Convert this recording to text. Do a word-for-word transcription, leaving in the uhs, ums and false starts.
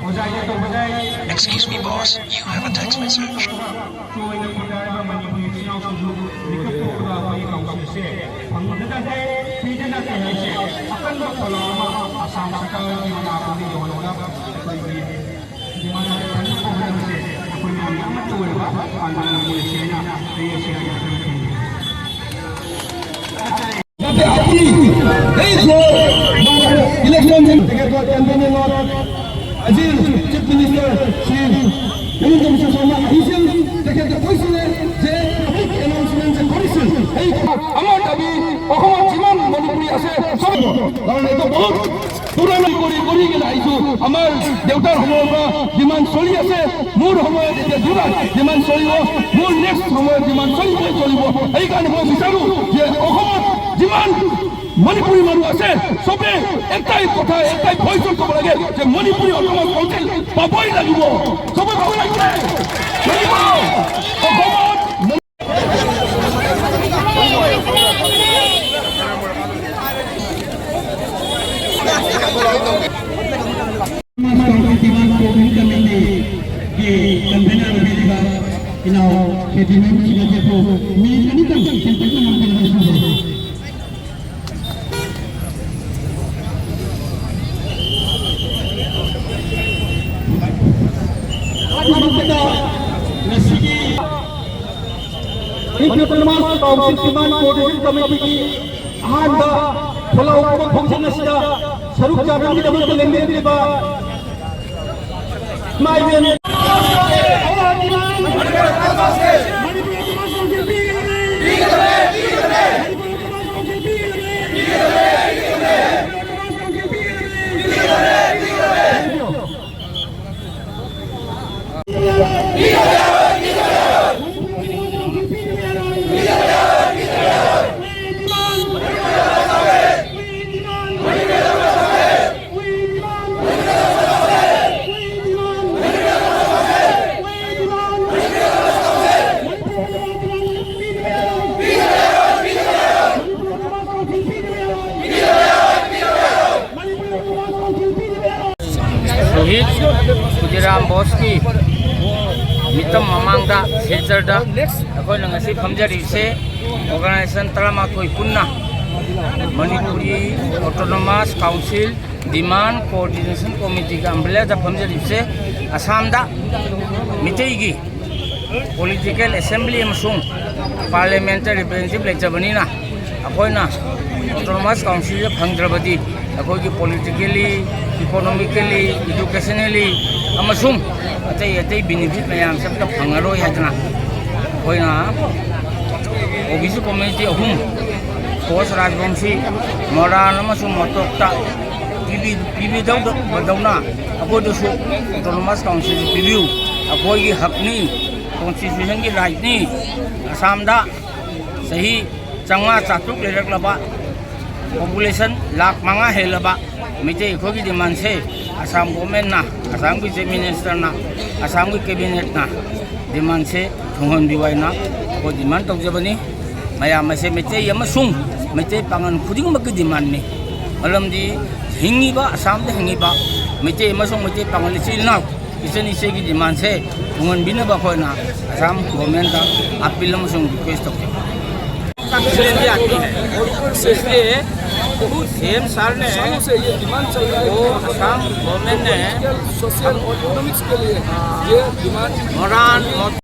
Excuse me, boss. You have a text message. ꯆꯣꯏꯅ ꯈꯨꯟꯗꯥꯔꯤꯕ ꯃꯅꯤꯄꯨꯔꯤ ꯏꯆꯤꯜ ꯏꯅꯥꯎꯁꯤꯡꯕꯨ ꯃꯤꯀꯞ ꯊꯣꯛꯄꯗ ꯑꯩꯈꯣꯏꯒꯤ ꯀꯥꯎꯟꯁꯤꯜꯁꯦ ꯐꯪꯗꯅ ꯂꯩ, ꯄꯤꯗꯅ ꯂꯩ ꯍꯥꯏꯁꯦ ꯑꯀꯟꯕ ꯈꯣꯜꯂꯥꯎ ꯑꯃ ꯑꯁꯥꯝ ꯁꯔꯀꯥꯔꯒꯤ ꯃꯅꯥꯀꯣꯡꯗ ꯌꯧꯍꯟꯅꯕ ꯑꯩꯈꯣꯏꯒꯤ ꯗꯤꯃꯥꯟ ꯊꯝꯅꯕ ꯍꯣꯠꯅꯕꯁꯦ ꯑꯩꯈꯣꯏ ꯃꯌꯥꯝꯒꯤ ꯑꯃꯠꯇ ꯑꯣꯏꯔꯕ ꯄꯥꯟꯗꯝ ꯑꯃ ꯑꯣꯏꯁꯦ ꯍꯥꯏꯅ ꯑꯩ ꯑꯁꯤ ꯍꯥꯏꯖꯔꯛꯄꯅꯤ꯫ যাতে আপুনি এই যে ইলেকশ্যন, তেখেতৰ কেম্পেইনিঙত আজি চিফ মিনিষ্টাৰ শ্ৰী হিমন্ত বিশ্ব শৰ্মা আহিছিল। তেখেতে কৈছিলে যে পাব্লিক এনাউন্সমেণ্ট যে কৰিছিল, এই আমাৰ দাবী অসমত যিমান মণিপুৰী আছে চব, কাৰণ এইটো বহুত পুৰণা কৰি কৰি কেনে আহিছো। আমাৰ দেউতাৰ সময়ৰ পৰা ডিমাণ্ড চলি আছে, মোৰ সময়ত এতিয়া ডিমাণ্ড, ডিমাণ্ড চলিব, মোৰ নেক্সট সময়ত ডিমাণ্ড চলিবই চলিব। সেইকাৰণে মই বিচাৰো যে অসমত যিমান মণিপুৰী মানুহ আছে, চবে এটাই কথা, এটাই ভইচত ক'ব লাগে যে মণিপুৰী অট'নমাছ কাউন্সিল পাবই লাগিব। চবে পাব লাগিব। লাগিব। অসমত ꯀꯟꯚꯦꯅꯔ ꯑꯣꯏꯕꯤꯔꯤꯕ ꯏꯅꯥꯎ ꯀꯦ ꯗꯤ ꯃꯦꯝ ꯁꯤꯗꯁꯨ ꯃꯤꯅꯤꯠ ꯑꯅꯤꯇꯪ ꯁꯦꯟꯇꯔꯗ ꯉꯥꯡꯕꯤꯔꯒ ꯂꯣꯏꯁꯤꯟꯖꯔꯒꯦ꯫ ꯑꯍꯥꯟꯕꯃꯛꯇꯗ ꯉꯁꯤꯒꯤ ꯑꯣꯇꯣꯅꯣꯃꯁ ꯀꯥꯎꯟꯁꯤꯜ ꯗꯤꯃꯥꯟ ꯀꯣꯑꯣꯔꯗꯤꯅꯦꯁꯟ ꯀꯃꯤꯇꯤꯒꯤ ꯑꯍꯥꯟꯕ ꯈꯣꯜꯂꯥꯎ ꯀꯨꯝꯕ ꯈꯣꯡꯖꯪ ꯑꯁꯤꯗ ꯁꯔꯨꯛ ꯌꯥꯕꯤꯕꯒꯤꯗꯃꯛꯇ ꯂꯦꯡꯕꯤꯔꯛꯂꯤꯕ ꯏꯃꯥ ꯏꯕꯦꯟ ꯈꯨꯗꯤꯔꯥꯝ ꯕꯣꯁꯀꯤ ꯃꯤꯇꯝ ꯃꯃꯥꯡꯗ, ꯁꯤꯜꯆꯔꯗ ꯑꯩꯈꯣꯏꯅ ꯉꯁꯤ ꯐꯝꯖꯔꯤꯕꯁꯦ ꯑꯣꯔꯒꯅꯥꯏꯖꯦꯁꯟ ꯇꯔꯥꯃꯥꯊꯣꯏ ꯄꯨꯟꯅ ꯃꯅꯤꯄꯨꯔꯤ ꯑꯣꯇꯣꯅꯣꯃꯁ ꯀꯥꯎꯟꯁꯤꯜ ꯗꯤꯃꯥꯟ ꯀꯣꯑꯣꯔꯗꯤꯅꯦꯁꯟ ꯀꯣꯃꯤꯇꯤꯒꯤ ꯑꯝꯕ꯭ꯔꯦꯂꯥꯗ ꯐꯝꯖꯔꯤꯕꯁꯦ ꯑꯁꯥꯝꯗ ꯃꯤꯇꯩꯒꯤ ꯄꯣꯂꯤꯇꯤꯀꯦꯜ ꯑꯦꯁꯦꯝꯕ꯭ꯂꯤ ꯑꯃꯁꯨꯡ ꯄꯥꯔꯂꯤꯌꯥꯃꯦꯟꯇꯔꯤ ꯔꯤꯄ꯭ꯔꯦꯖꯦꯟꯇꯦꯇꯤꯚ ꯂꯩꯇꯕꯅꯤꯅ, ꯑꯩꯈꯣꯏꯅ ꯑꯣꯇꯣꯅꯣꯃꯁ ꯀꯥꯎꯟꯁꯤꯜꯗ ꯐꯪꯗ꯭ꯔꯕꯗꯤ ꯑꯩꯈꯣꯏꯒꯤ ꯄꯣꯂꯤꯇꯤꯀꯦꯜꯂꯤ, ꯏꯀꯣꯅꯣꯃꯤꯀꯦꯜꯂꯤ, ꯏꯗꯨꯀꯦꯁꯅꯦꯜꯂꯤ ꯑꯃꯁꯨꯡ ꯑꯇꯩ ꯑꯇꯩ ꯕꯦꯅꯤꯐꯤꯠ ꯃꯌꯥꯝꯁꯦ ꯑꯝꯇ ꯐꯪꯉꯔꯣꯏ ꯍꯥꯏꯗꯅ, ꯑꯩꯈꯣꯏꯅ ꯑꯣ ꯕꯤ ꯁꯤ ꯀꯝꯃ꯭ꯌꯨꯅꯤꯇꯤ ꯑꯍꯨꯝ, ꯀꯣꯁ ꯔꯥꯖꯕꯪꯁꯤ, ꯃꯣꯔꯥꯟ ꯑꯃꯁꯨꯡ ꯃꯣꯇꯣꯛꯇ ꯄꯤꯕꯤ-, ꯄꯤꯕꯤꯗꯧꯗꯧꯅ ꯑꯩꯈꯣꯏꯗꯁꯨ ꯑꯣꯇꯣꯅꯣꯃꯁ ꯀꯥꯎꯟꯁꯤꯜ ꯄꯤꯕꯤꯌꯨ꯫ ꯑꯩꯈꯣꯏꯒꯤ ꯍꯛꯅꯤ, ꯀꯣꯟꯁꯇꯤꯇ꯭ꯌꯨꯁꯟꯒꯤ ꯔꯥꯏꯠꯅꯤ꯫ ꯑꯁꯥꯝꯗ ꯆꯍꯤ ꯆꯥꯝꯃꯉꯥ ꯆꯥꯇ꯭ꯔꯨꯛ ꯂꯩꯔꯛꯂꯕ, ꯄꯣꯄꯨꯂꯦꯁꯟ ꯂꯥꯈ ꯃꯉꯥ ꯍꯦꯜꯂꯕ ꯃꯩꯇꯩ ꯑꯩꯈꯣꯏꯒꯤ ꯗꯤꯃꯥꯟꯁꯦ ꯑꯁꯥꯝ ꯒꯣꯔꯃꯦꯟꯅ, ꯑꯁꯥꯝꯒꯤ ꯆꯤꯐ ꯃꯤꯅꯤꯁꯇꯔꯅ, ꯑꯁꯥꯝꯒꯤ ꯀꯦꯕꯤꯅꯦꯠꯅ ꯗꯤꯃꯥꯟꯁꯦ ꯊꯨꯡꯍꯟꯕꯤꯌꯨ ꯍꯥꯏꯅ ꯑꯩꯈꯣꯏ ꯗꯤꯃꯥꯟ ꯇꯧꯖꯕꯅꯤ꯫ ꯃꯌꯥꯝ ꯑꯁꯦ ꯃꯩꯇꯩ ꯑꯃꯁꯨꯡ ꯃꯩꯇꯩ ꯄꯥꯉꯜ ꯈꯨꯗꯤꯡꯃꯛꯀꯤ ꯗꯤꯃꯥꯟꯅꯤ꯫ ꯃꯔꯝꯗꯤ ꯍꯤꯡꯉꯤꯕ, ꯑꯁꯥꯝꯗ ꯍꯤꯡꯉꯤꯕ ꯃꯩꯇꯩ ꯑꯃꯁꯨꯡ ꯃꯩꯇꯩ ꯄꯥꯉꯜ ꯏꯆꯤꯜ ꯏꯅꯥꯎ, ꯏꯆꯟ ꯏꯆꯦꯒꯤ ꯗꯤꯃꯥꯟꯁꯦ ꯊꯨꯡꯍꯟꯕꯤꯅꯕ ꯑꯩꯈꯣꯏꯅ ꯑꯁꯥꯝ ꯒꯣꯔꯃꯦꯟꯗ ꯑꯄꯤꯜ ꯑꯃꯁꯨꯡ ꯔꯤꯀ꯭ꯋꯦꯁ ꯇꯧꯖꯩ꯫ तक चैलेंज आती है, इसलिए सीएम सर ने, सालों से ये डिमांड चल रहा है वो कि आसाम गवर्नमेंट ने सोशल और इकोनॉमिक्स के लिए ये डिमांड मोरान